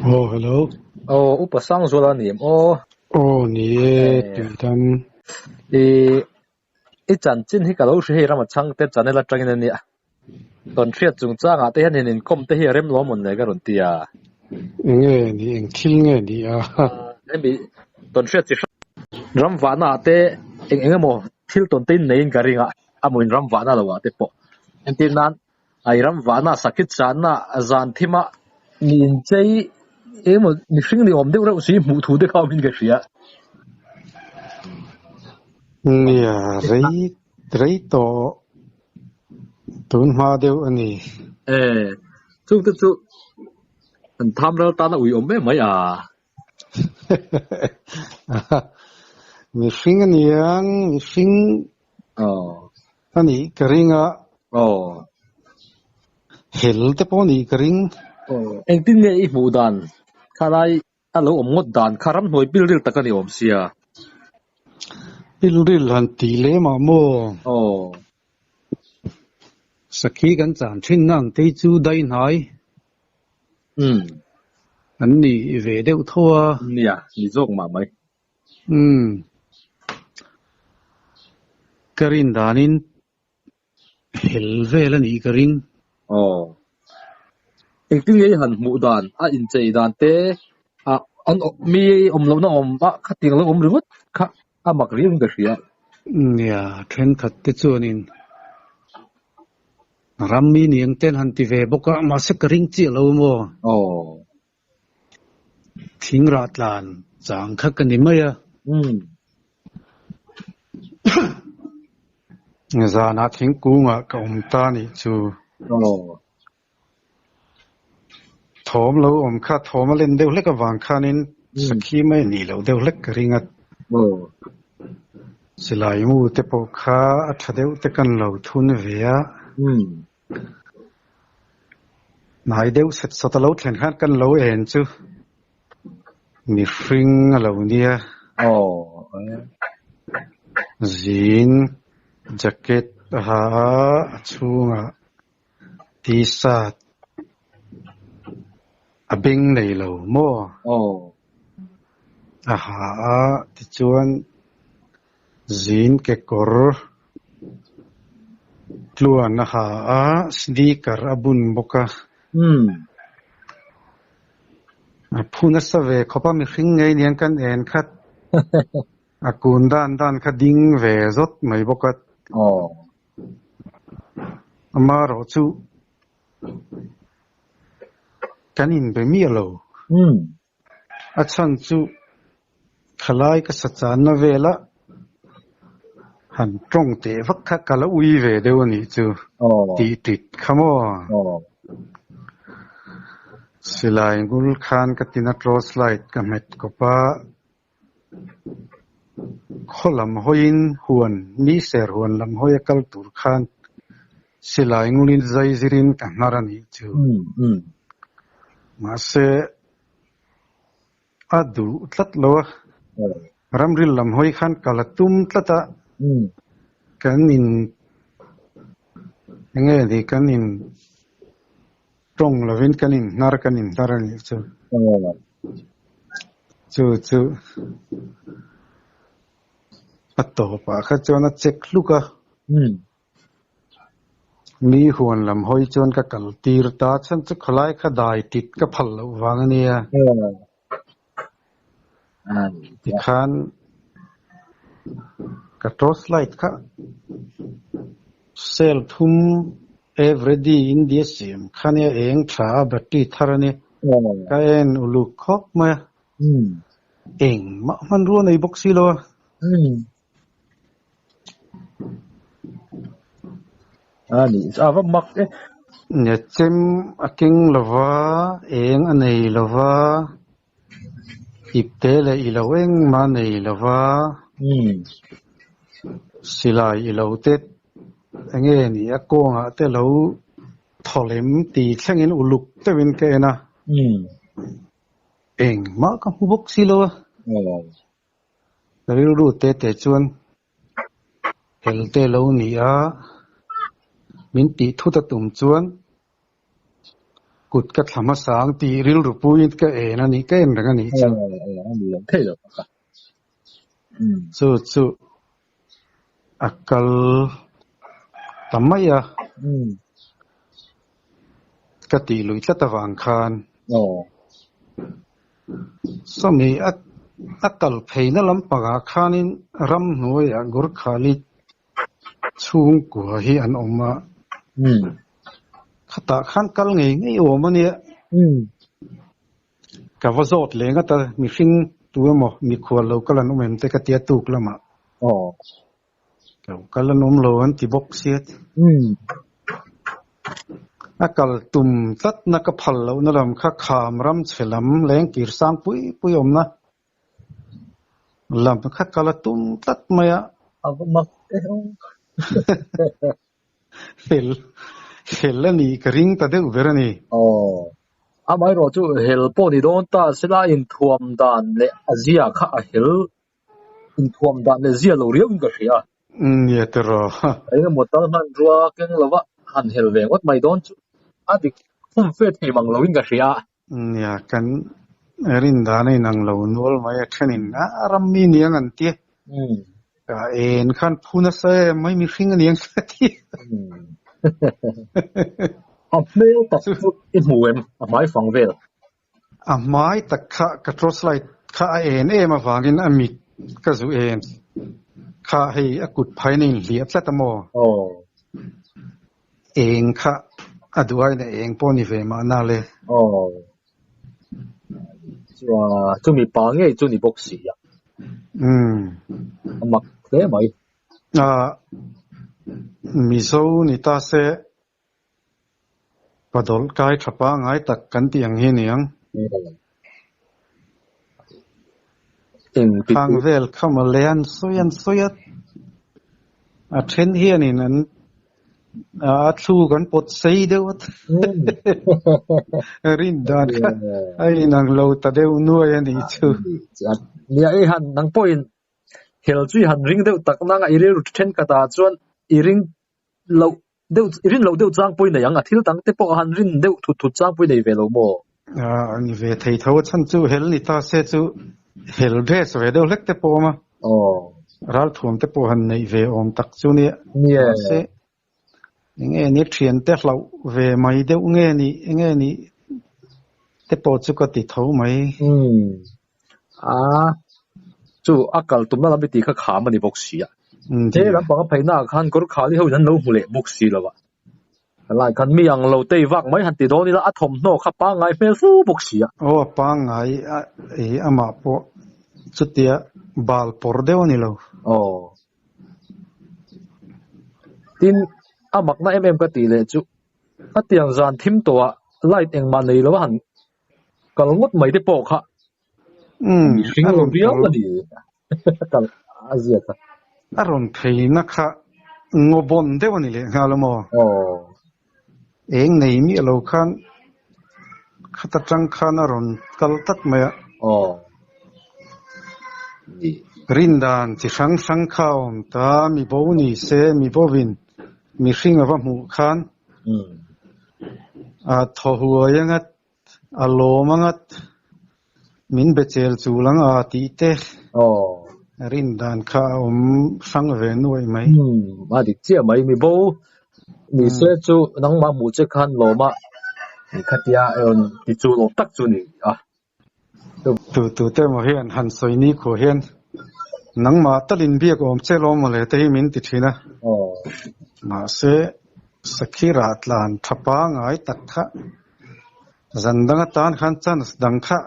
Aw hello. Aw Upa Sangzuala a ni em aw? Aw ni e Tuidam. I i chanchin hi ka lo hre hei Rama Chhangte channel atangin a nia. Tawnhriat chungchangah te hian in inkawm te hi a rem lawm mawn le ka rawn ti a. Enge ni eng thil nge ni a? Hemi tawnhriat chi hrang ram vahna ah te eng eng emaw thil tawn te in neiin ka ring a, a hmuin ram vahna lo ah te pawh entir nan Ai ram vahna sakhi channa zan thima mi inchei emaw mihring ni awm deuh reuh si hmuh thu te kha awmin ka hria. Nia, rei rei tawh tun hma deuh a ni. E, chungte chu an tham ral tana ui awm em mai a. Mihring a niang, mihring a nih ka ring a. Hel te pawh a nih ka ring. Engtin nge i hmuh dan kha lai a lo awm ngawt dan kha ramhnuai pilril tak a ni awm sia. Pilril han tih lem ah maw? Sakhi kan chan thin na ang te chu dai hnai. Umm. An ni ve deuh tho a. Nia, ni zawk mah mai. Umm. Ka rin danin hel vel a nih ka ring. Aw. Engtin nge i han hmuh dan, a inchei dan te, ah an mi awm lohna awm a khatiang lo awm ringawt kha a mak riau in ka hria. Nia, thenkhat te chuanin Ram mi ni ang ten han ti ve bawk a, mahse ka ring chiah lo maw? Aw. Thing rah tlan chang kha ka ni mai a. Umm. Zanah thingkungah ka awm ta nih chu. Aw. Thawm lo awm kha thawm a len deuh hlek avang khanin sakhi mai a nih loh deuh hlek ka ring a. Silai mu te pawh kha a tha deuh te kan lo thun ve a. Hnai deuh set sawt a lo thlen khan kan lo en chu mihring a lo nia. Zin jacket a ha a, a chhungah T-shirt a beng nei lo maw? Aw. A ha a, tichuan zin kekawr tluan a ha a, sneaker a bun bawk a. Umm. A phu nasa ve khawp a, mihring ngei niang kan en khat. A kun dan dan kha ding ve zawt mai bawk a. Aw. Amaherawh chu kan inbe miah lo. A chhan chu thalai ka sa channa vela han tawng teh vak kha ka la ui ve deuh a nih chu tih tit kha maw? Silai ngul khan ka tina torch light ka hmet kawp a. Khaw lam hawiin huan, ni ser huan lam hawi a kal tur khan silai ngulin zai zirin ka hnar a nih chu. Mahse, a duh tlat lo a, ramril lam hawi khan kal a tum tlat a, kan in enge ni kan in tawng lovin kan in hnar kan in hnar a nih chu. Chu chu a tawpah kha chuan a check hluk a. Mi huan lam hawi chuan ka kal tir ta chhan chu khawlai kha dai tit ka phal loh vang a nia. Tikhan ka torch light kha cell thum eveready India siam kha nia eng tha a battery thar a nia. Ka en uluk khawp mai a. Engmah hmanrua nei bawk si lo a. A ni, a va mak e. Nia chem a keng lo va, eng a nei lo va, ipte leh i lo engmah a nei lo va, silai i lo te enge ni a kawngah te lo thaw lem ti thlengin uluk deuhin ka en a, engmah ka hmu bawk si lo a. Ka rilru te te chuan hel te lo ni a, min tih thut a tum chuan Kut ka thla hmasa ang tih rilru puiin ka en a nih, ka en reng a nih chu. Chu chu a kal ta mai a, ka tih luih tlat avang khan sawmi a kal pheina lampangah khanin ramhnuaiah Gurkhali chhungkua hi an awm a, khatah khan kal ngei ngei awm a nia. Ka va zawt leh ngat a, mihring tu emaw mikhual lo kal an awm em te ka tia tuk lamah. Lo kal an awm lo an ti bawk sia. A kal tum tlatna ka phal lohna lam kha kham ram chhe lam lengkir sang pui pui awmna lam kha kal a tum tlat mai a. A va mak e aw. Hel, hel a nih ka ring ta deuh ber a ni. Aw. Amaherawh chu hel pawh ni dawn ta sela inthuam dan leh a zia kha a hel inthuam dan leh zia lo riau in ka hria. Nia tiraw. Engemaw tal hmanrua keng lova han hel ve ngawt mai dawn chu a dik khum fe thei mang lo in ka hria. Nia kan rin dan a inang lo nual mai a thenin a ram mi niang an tia. Ka en khan phu nasa em mai mihring a niang ka ti. A hmel tak chu i hmu em? A hmai fang vel. A hmai tak kha ka torchlight kha a en em avangin a mit ka zu en kha hei a kut phaiin a inhliah tlat a maw? Aw. Eng kha a duh aiin a eng pawh a ni ve mahna le. Aw. Chua chumi pa ngei chu ni bawk si a. Umm. A mak hle mai. Ah, Mizo ni ta se Padawlh kai tha pangngai tak kan tih ang hi aniang. Khang vel kha mawle an sawi an sawi a, a then hianin an a thlu kan pawt sei deuh a, rin dan kha a inang lo ta deuh nuai a nih chu. Nia i han nang pawhin hel chu i han ring deuh tak nanga i rilru thenkhatah chuan i ring loh deuh i rin loh deuh chang pawh i nei ang a, thil dang te pawh han rin deuh thut thut chang pawh i nei ve lo maw? A ni ve thei tho a chhan chu hel ni ta se chu hel dress ve deuh hlek te pawh a awm a, ralthuam te pawh han neih ve awm tak chu nia, mahse enge ni thian te hlauh ve mai deuh nge ni enge ni te pawh chu ka ti tho mai. A chu a kal tumna lam i tih kha kham a ni bawk si a. He lampang a pheihna ah khan kawr khali ho in an lo hmu leh bawk si lo a. Helai khan mi ang lo tei vak mai han ti dawn ila a thawmhnaw kha pangngai hmel fu bawk si a. Aw a pangngai a i amah pawh chutia bal pawr deuh a ni lo. Aw. Tin, a makna em em ka tih leh chu hetiang zan thim tawhah light engmah nei lo a han Kal ngawt mai te pawh kha mihring lo viau a ni kal a ziak a. A rawn pheina kha ngaw bawn deuh a ni leh nghal a maw? Eng nei miah lo khan khata tang khan a rawn kal tlat mai a. Rindan chi hrang hrang kha a awm ta, mi bo ni se, mi bovin mihring a va hmuh khan A thaw huai a ngat, a lawm a ngat, min be chel chul ang a tih te rin dan kha a awm hrang ve nuaih mai. A dik chiah mai, mi bo ni se chu nangmah hmuh che khan lawm a ni khatia rawn ti chu lawm tak chu ni a. Tu tu te emaw hian han sawi ni khuah hian nangmah talin biak awm che lawm mawle te hi min ti thin a. Mahse, Sakhira tlan tha pangai tak kha zan dang atan khan chance dang kha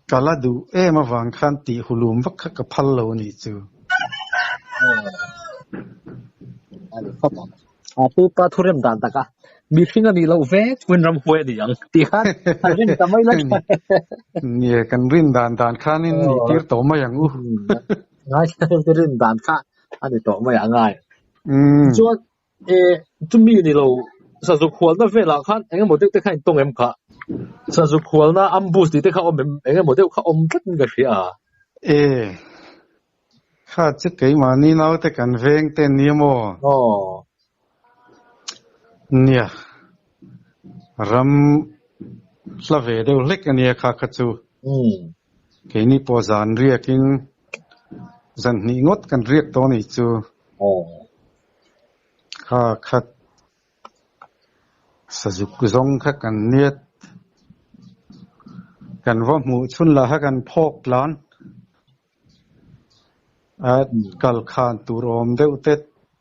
ka la duh em avang khan tih hulum vak kha ka phal lo a nih chu. A pupa thu rem dan taka mihring a nih loh vek chuan ramhuai a ni ang tih khan an rin ta mai la tha. Nia, kan rin dan dan khanin nih tir tawh mai ang u. Ngaithla rin dan kha a ni tawh mai ang ngai. Chuan e chumi ni lo sazuk hualna velah khan eng emaw deuh te kha intawng em kha? Sazuk hualna ambush tih te kha awm em? Eng emaw deuh kha awm tlat in ka hria a. E. Kha chu keimahni naute kan veng te nia maw? Aw. Nia. Ram hla ve deuh hlek a nia kha kha chu. Keini pawh zan riakin zan hnih ngawt kan riak tawh a nih chu. Kha khat sazuk zawng kha kan niat kan va hmuh chhun lah kha kan phawk tlan. A kal khan tur awm deuh te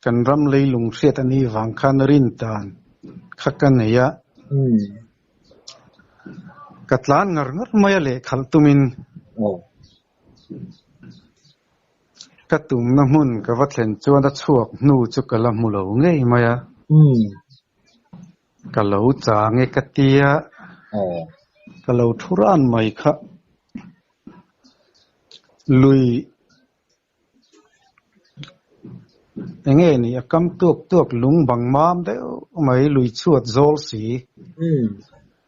kan ram leilung hriat a nih vang khan rin dan kha ka nei a. Ka tlan ngar ngar mai a lehkhalh tumin ka tumna hmun ka va thlen chuan a chhuak hnu chu ka la hmu lo ngei mai a. Ka lo chang e ka tia, ka lo thu ran mai kha. Lui enge ni a kam tuak tuak lung bang mam deuh mai lui chhuat zawl si.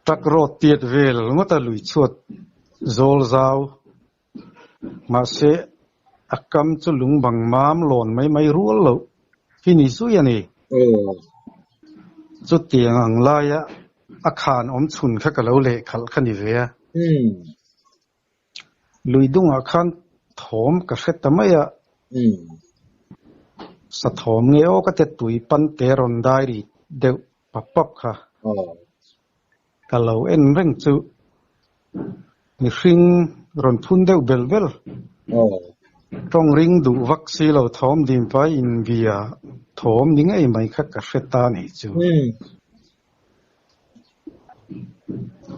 Truck road tiat vel ngawt a lui chhuat zawl zau. Mahse a kam chu lung bang mam lawn mai mai rual loh hi ni zui a ni. Chutiang ang laia a khan awm chhun kha ka lo lehkhalh kha ni ve a. Lui dungah khan thawm ka hre ta mai a. Sa thawm nge aw ka ti tui pan te rawn dai ri deuh pap pap kha. Ka lo en reng chu mihring rawn phun deuh bel bel. Tawng ring duh vak si lo thawm dim pai inbia thawm ni ngei mai kha ka hre ta nih chu.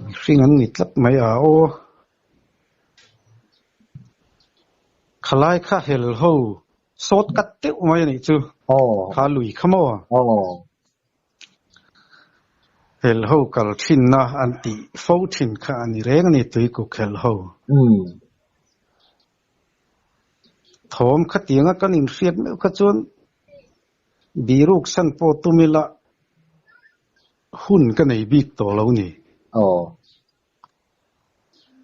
Mihring an ni tlat mai a aw. Khalai kha hel ho sawt kat deuh mai a nih chu. Kha lui kha maw? Hel ho kal thinna an tih fo thin kha a ni reng a ni tuikuk hel ho. Thawm khatianga kan inhriat meuh kha chuan Biruk san pawh tum ila hun ka nei bik tawh lo ni.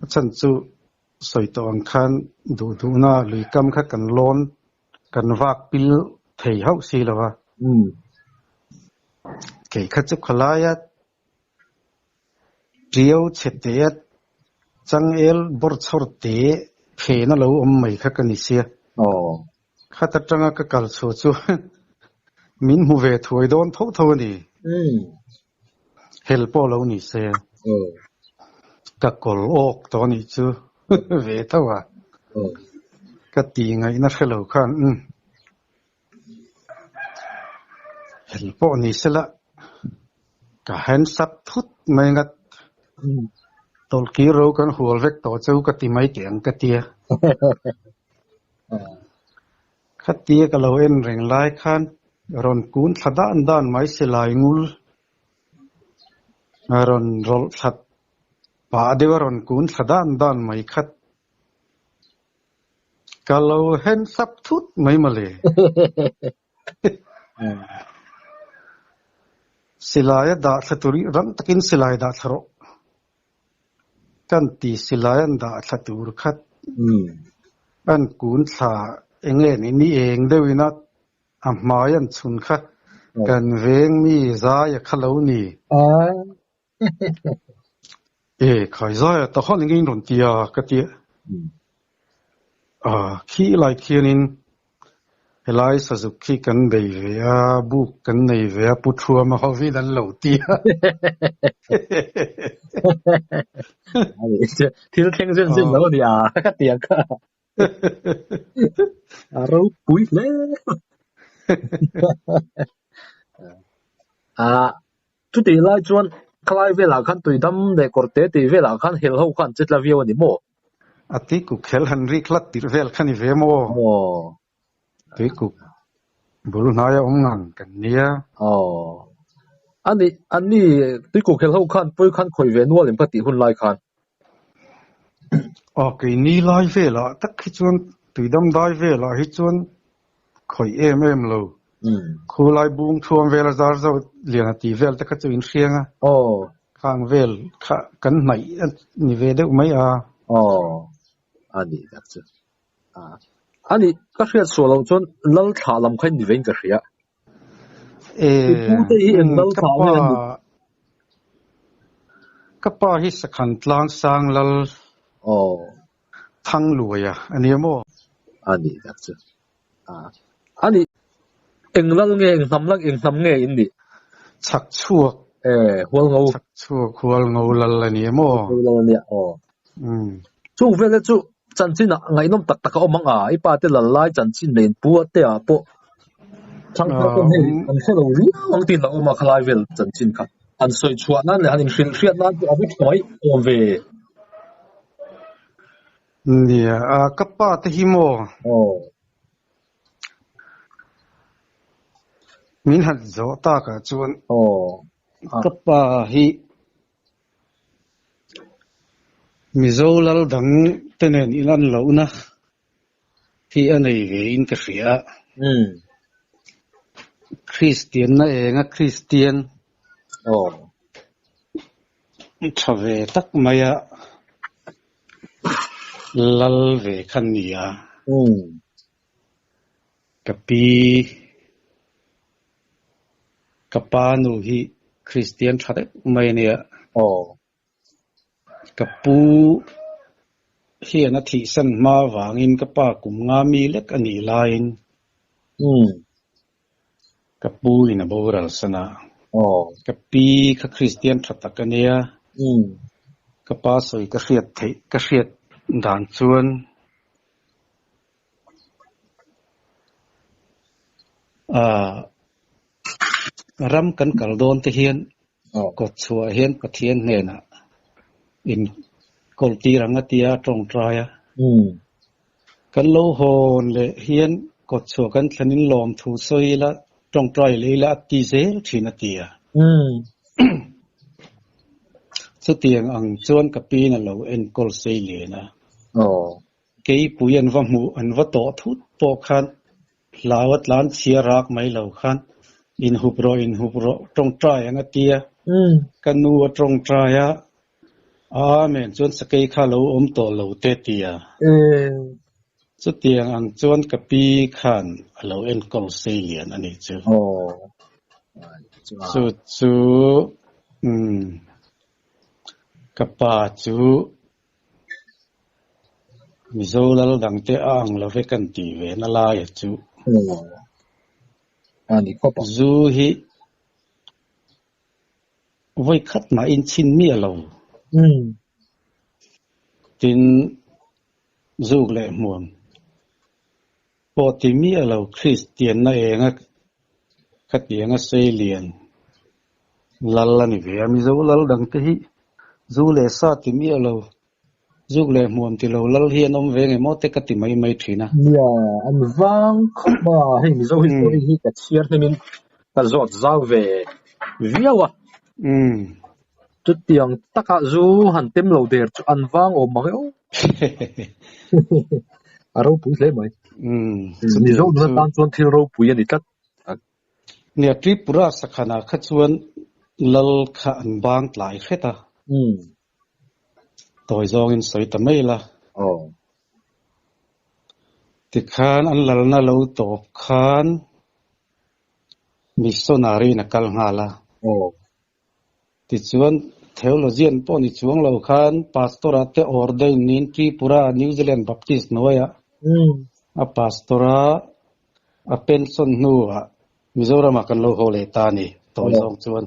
A chhan chu sawi tawh ang khan duh duhna lui kam kha kan lawn kan vak pil thei hauh si lo a. Kei kha chu khawlaia Ṭiau chhe te a changel bawrchhawr te phen a lo awm mai kha ka ni sia. Khat atanga ka kal chhuah chu min hmu ve thuai dawn tho tho a ni. Hel pawh lo ni se. Ka kawl awk tawh a nih chu ve tho a. Ka ti ngaihna hre lo khan umm. Hel pawh ni sela ka hands up thut mai ngat. Tawlhkir ro kan hual vek tawh chu ka ti mai teh ang ka tia. Khatia ka lo en reng lai khan rawn kun thla dan dan mai silai ngul rawn rawlh thlat pah deuh a rawn kun thla dan dan mai khat. Ka lo hands up thut mai mawle. Silai a dah thla tur i rang takin silai dah thla rawh. Kan ti silai an dah thla tur khat. An kun thla eng nge ni ni eng deuhin a a hmai an chhun kha kan veng mi zai a kha lo ni. E, khai zai a takhan eng in rawn ti a ka ti a. Khi lai khianin helai sazuk khi kan bei ve a, buk kan nei ve a, Pu Thuama hovin an lo ti a. Thil thleng zen zen lo a ni a, ka ti ang kha. A ropui hle. Chutih lai chuan khalai velah khan tuidam leh kawrte tih velah khan hel ho khan che tla viau a ni maw? A tuikuk hel han rik hlat tirh vel kha ni ve maw? Aw. Tuikuk bul hnaia awm ngang kan nia. Aw. A nih, an ni tuikuk hel ho khan pawi khan khawih ve nual em ka tih hun lai khan? Aw, keini lai velah tak hi chuan tuidam dai velah hi chuan Khawih em em lo. Khulai bung thuam vel a zar zauh lian a tih vel te kha chu in hriang a. Khang vel kha kan hnaih a ni ve deuh mai a. Aw. A nih tak chu. A nih, ka hriat suah loh chuan lal thlah lam kha in ni vein ka hria. E, I pu te hi eng lal ka thlah pa nge an nih? Ka pa hi Sakhan tlang sang lal Aw. Thangluaia a nia maw? A nih tak chu. A nih eng lal nge eng hnam lak eng hnam nge in nih? Chhak chhuak. E, Hualngo. Chhak chhuak Hualngo lal a nia maw? Hualngo lal a nia aw. Chung vele chu chanchin ah ngaihnawm tak tak a awm ang a, i pa te lal lai chanchin leh in pu a te ah pawh thangthar ten hei an hre lo riau ang tiin a awm a khalai vel chanchin kha han sawi chhuah nan leh han inhrilh hriat nan pawh a va tha mai awm ve. Nia, ka pa te hi maw? Aw. Min han zawh takah chuan Aw. ka pa hi Mizo lal dang te nen in an lohna hi a nei ve in ka hria a. Kristian na enga Kristian tha ve tak maia lal ve kha an ni a. Ka pi Ka pa nu hi Kristian tha deuh mai a nia. Aw. Ka pu hian a thihsan hma avangin ka pa kum nga mi lek a nih laiin ka pu in a boral san a. Aw. Ka pi kha Kristian tha tak a nia. Ka pa sawi ka hriat theih ka hriat dan chuan Aaa ram kan kal dawn te hian kawt chhuah hian Pathian hnenah in kawl tir ang a tia a tawngtai a. Kan lo hawn leh hian kawt chhuah kan thlen in lawm thu sawi ila tawngtai leh ila a ti zel thin a ti a. Chutiang ang chuan ka piin a lo enkawl sei lian a. Keipui an va hmuh an va tawh thut pawh khan hlau a tlan chhia rak mai lo khan inhup rawh inhup rawh tawngtai ang a tia ka nu a tawngtai a Amen chuan sakei kha lo awm tawh lo te tia. Chutiang ang chuan ka pi khan a lo enkawl sei lian a nih chu. Chu chu umm ka pa chu Mizo lal dangte a ang lo ve kan tih ve na laia chu. Zu hi vawi khat mah in chhin miah lo. Tin, zuk leh hmuam pawh ti miah lo Kristian na enga khatianga sei lian lal a ni ve a. Mizo lal dangte hi zu leh sa ti miah lo, zuk leh hmuam ti lo lal hi an awm ve nge maw te ka ti mai mai thin a. Nia, an vang khawp a, hei Mizo history hi ka chhiar hnemin ka zawt zau ve viau a. Chutiang takah zu han tem lo der chu an vang awm mang e aw. A ropui hle mai. Mizo nuna tan chuan thil ropui a ni tlat. Nia, Tripura sakhanah kha chuan lal kha an bang tlai hret a. Tawi zawngin sawi ta mai la. Tikhan an lalna lo tawp khan missionary in a kal nghal a. Tichuan, theologian pawh ni chuang lo khan pastor-ah te ordain niin Tripura New Zealand Baptist hnuaiah a pastor-a a pension hnuah Mizoramah kan lo haw leh ta a ni, tawi zawng chuan.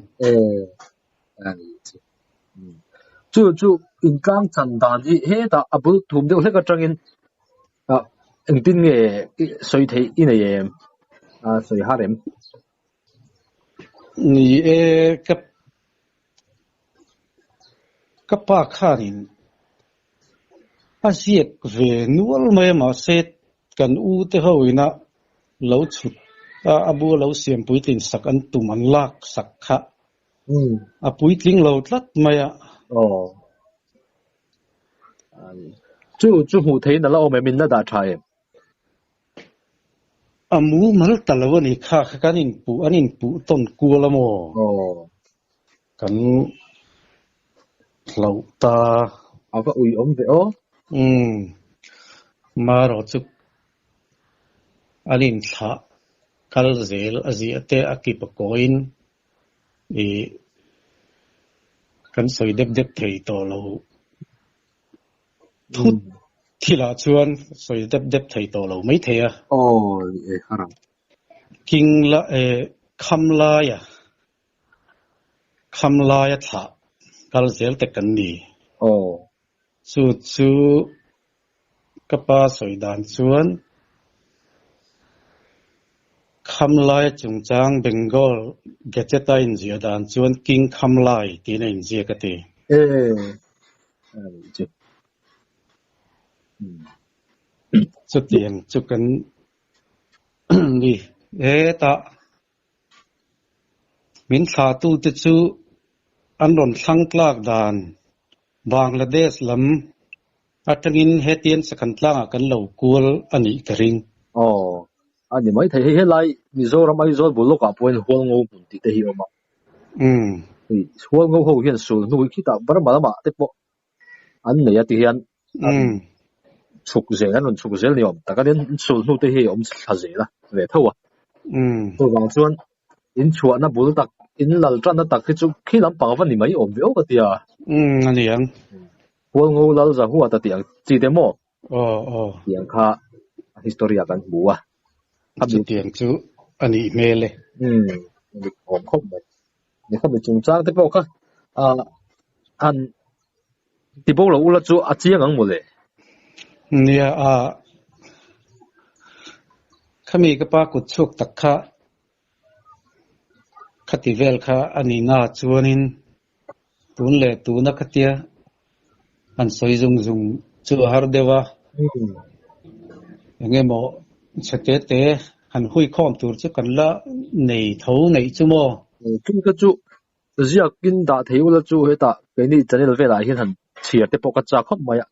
Chu chu intlang chan dan hi hetah a bul thum deuh hlek atangin engtin nge sawi theih i nei em? Sawi har em? Ni e, ka ka pa khanin a ziak ve nual mai a mahse kan u te ho ina lo chhut a a bu a lo siam puitlin sak an tum an lak sak kha a puitling lo tlat mai a. Aw. Chu chu hmuh theihin a la awm em in la dah tha em? A mumal ta lo a ni kha kha kan inpuh an inpuh tawn kual a maw? Kan hlauh ta. A va ui awm ve aw. Umm. Marawh chu an inthlah kal zel a ziah te a kip a kawiin ih. Kan sawi dep dep thei tawh lo thut thilah chuan sawi dep dep thei tawh lo mai thei a. Aw e har ang. King la e kham laia kham laia thlah kal zel te kan ni. Aw. Chu chu ka pa sawi dan chuan Khamlai chungchang Bengal Gazette a inziah dan chuan King Khamlai tiin a inziak a ti. E chu. Chutiang chu kan ni. Hetah min thlahtute chu an rawn thlang tlak dan Bangladesh lam atangin hetian sakhan tlangah kan lo kual a nih ka ring. Aw, a ni mai thei. Hei helai Mizoram Aizawl bul lawkah pawhin Hualngo hmun tih te hi a awm a. Hei Hualngo ho hian sul hnu hi khitah Burma lamah te pawh an nei a ti hian an chhuk zel, an rawn chhuk zel ni awm tak a nia. Sul hnu te hi a awm thla zel a ve tho a. Chuvang chuan In chhuahna bul tak, in lal tanna tak hi chu khi lampang va ni mai awm ve aw ka ti a. Umm a ni ang. Hualngo lal Zahuata tih ang chi te maw? Aw aw. Tih ang kha a history ah kan hmu a. Chutiang chu a nih hmel e. Umm a dik awm khawp mai. Ni khawp mai chungchang te pawh kha ah han ti bo lo ula chu a chiang ang mawle. Nia a khami ka pa kut chhuak tak kha Khati vel kha a ni na chuanin tun leh tuna khatia han sawi zung zung chu a har deuh a, eng emaw chhe te te han hui khawm tur chu kan la nei tho neih chu maw? Chung te chu ziakin dah thei ula chu hetah keini channel velah hian han chhiar te pawh ka chak khawp mai a.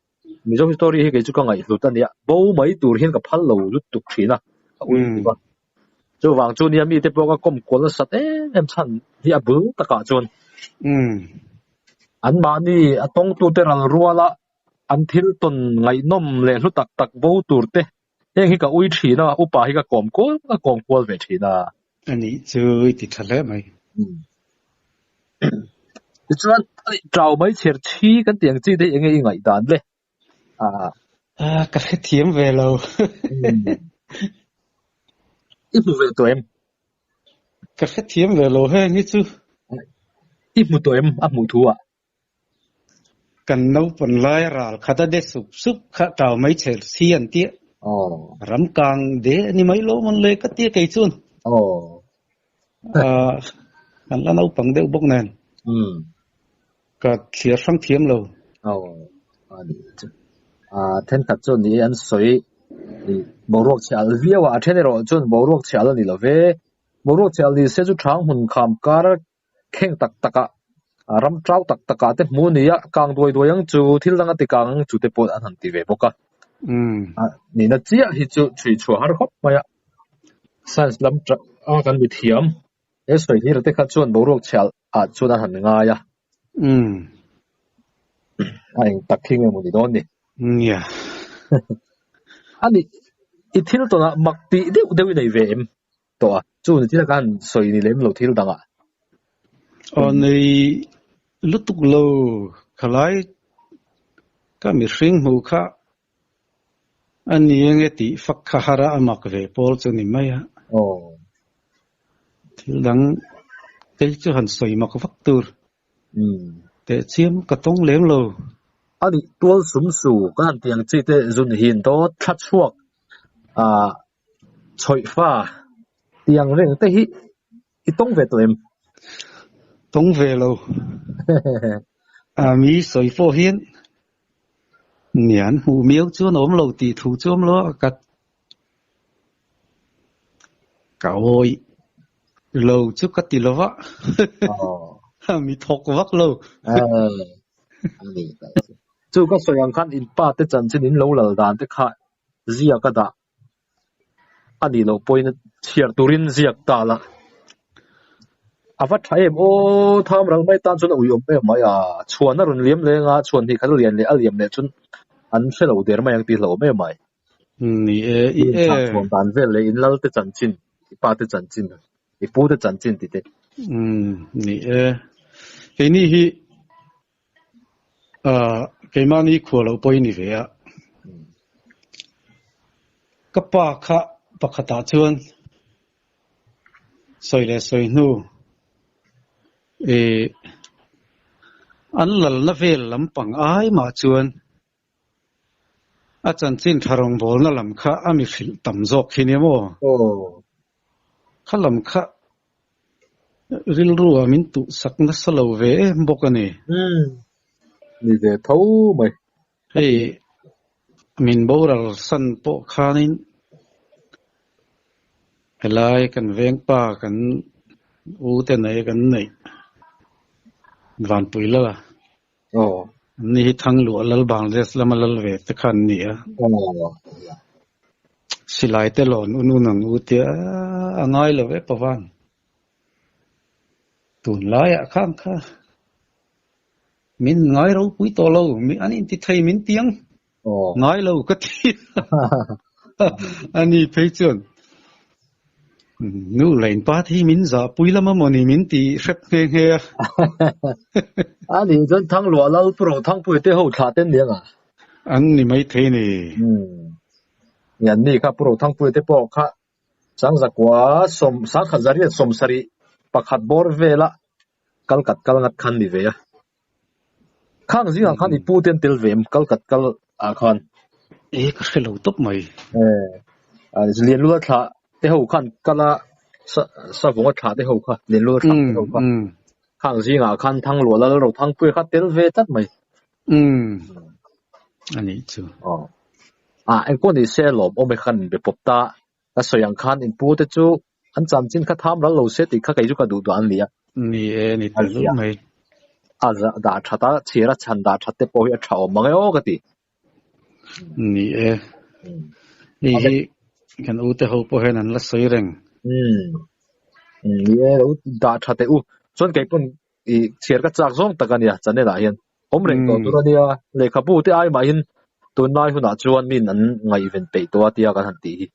Mizo history hi kei chu ka ngaihhlut a nia, bo mai tur hian ka phal lo lutuk thin a, ka ui tuk a. Chuvang chu nia mite pawh ka kawm kual nasat em em chhan hi a bul takah chuan anmahni a tawngtute ral ruala an thil tawn ngaihnawm leh hlu tak tak bo tur te heng hi ka ui thin a, upa hi ka kawm kual ka kawm kual ve thin a. A nih chu i ti tha hle mai. Tichuan, ṭau mai chher chhi kan tih ang chi te hi eng nge i ngaihdan le? Ah, ka hrethiam ve lo. I hmu ve tawh em? Ka hrethiam ve lo heng hi chu. I hmu tawh em a hmuh thu ah? Kan naupang lai ral khat a de sup sup kha ṭau mai chher chhi an tia. Ram kang de a ni mai lo mawn le ka tia kei chuan. Ah, kan la naupang deuh bawk nen. Ka thliar hrang thiam lo. Aw, a ni chu. Ah, thenkhat chuan ni an sawi boruak chhe alh viau a, a then erawh chuan boruak chhe alh a ni lo ve. Boruak chhe alh ni se chu thang hmun kham kar kheng tak takah, ram tau tak takah te hmu nia kang duai duai ang chu thil dang a ti kang ang chu te pawh an han ti ve bawk a. Nihna chiah hi chu chhui chhuah har khawp mai a. Science lam a kan mi thiam he sawi hlir te kha chuan boruak chhe alh ah chuan a han ngai a. A eng tak hi nge maw ni dawn ni? Nia. A nih, i thil tawnah mak tih deuh deuh i nei ve em tawh a? Chu ni thil a kan sawi ni lem lo thil dangah. Aw nei lutuk lo khalai ka mihring hmuh kha A ni enge tih fak kha har a, a mak ve pawl chu ni mai a. Thil dang kei chu han sawi mak vak tur teh chiam ka tawng lem lo. A nih tual sum su ka han tih ang chi te zun hin dawt thla chhuak chhawih fa tih ang reng te hi i tawng ve tawh em? Tawng ve lo. A mi sawi pawh hian Nia, an hmuh miau chuan a awm lo tih thu chu awm lo a, ka ka awih lo chu ka ti lo va, mi thawk vak lo. Chu ka sawi ang khan in pa te chanchin in lo lal dan te kha ziak a dah A nih loh pawhin chhiar turin ziak ta la. A va tha em aw, tham ral mai tan chuan a ui awm em mai a, chhuan a rawn liam leng a, chhuan hnih khat a lian leh a liam leh chuan an hre lo der mai ang tih hlauh awm em mai. Ni e, i e. Chhuan dan vel leh in lal te chanchin, i pa te chanchin, i pu te chanchin tih te. Umm, ni e. Keini hi. Keimahni khua lo pawh i ni ve a. Ka pa kha pakhatah chuan sawi leh sawi hnu ih an lalna vel lampang ai mah chuan a chanchin tha rawngbawlna lam kha a mi hrilh tam zawk khi nia maw? Kha lam kha rilru ah min tuh sak nasa lo ve em bawk a ni. Ni ve tho mai. Hei min boral san pawh khanin helai kan vengpa kan u te nei kan neih Vanpui Lala an ni hi Thangluah Lal Bangladesh lama lal ve te kha an ni a. Silai te lawn un un ang u tia a ngai lo e Pavan. Tunlaiah khan kha Min ngai ropui tawh lo, an inti thei min tiang ngai lo ka ti a ni phei chuan nu leh inpa te hi min zahpui lam a maw ni min ti hrep nghe nghe a. A nih chuan Thangluah Lal Pu Rothangpuia te ho thlah te an ni ang a? An ni maithei ni. Ni an ni kha Pu Rothangpuia te pawh kha Sangzakua sawm sangkhat zariat sawmsarih pakhat bawr vela kal kat kal ngat khan ni ve a. Khang zingah khan i pu te an tel ve em kal kat kal ah khan? E ka hre lo tawp mai. E Lianlula thlah te ho khan kal a sa savunga thlah te ho kha Lianlula thlah te ho kha khang zingah khan Thangluah Lal Rothangpuia kha tel ve tlat mai. Umm a nih chu. Aw. Ah engpawh ni se lawm awm e khan inbe pawp ta. Ka sawi ang khan in pu te chu an chanchin kha tham ral lo se tih kha kei chu ka duh duh an ni a. Ni e, ni tel luh mai. A dah that a, chhir a chhan dah that te pawh hi a tha awm mang e aw ka ti. Ni e. Hei hi kan u te ho pawh hian an la sawi reng. Umm. Ni e, lo dah tha teh u. Chuan kei pawn I chhiar ka chak zawng tak a nia channel ah hian awm reng tawh tur a nia lehkhabu te ai mahin tunlai hunah chuan min an ngaihven peih tawh a tia kan han tih hi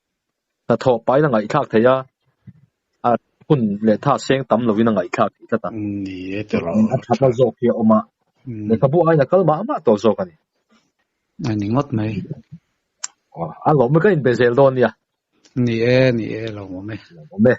hnathawh pahin a ngaihthlak theih a a hun leh tha seng tam lovin a ngaihthlak theih tlat a Ni e tiraw a thatna zawk hi a awm a lehkhabu aiin a kal mah mah tawh zawk a ni. A ni ngawt mai. A lawm ka inbe zel dawn nia. Ni e, ni e, lawmawm e. Lawmawm e.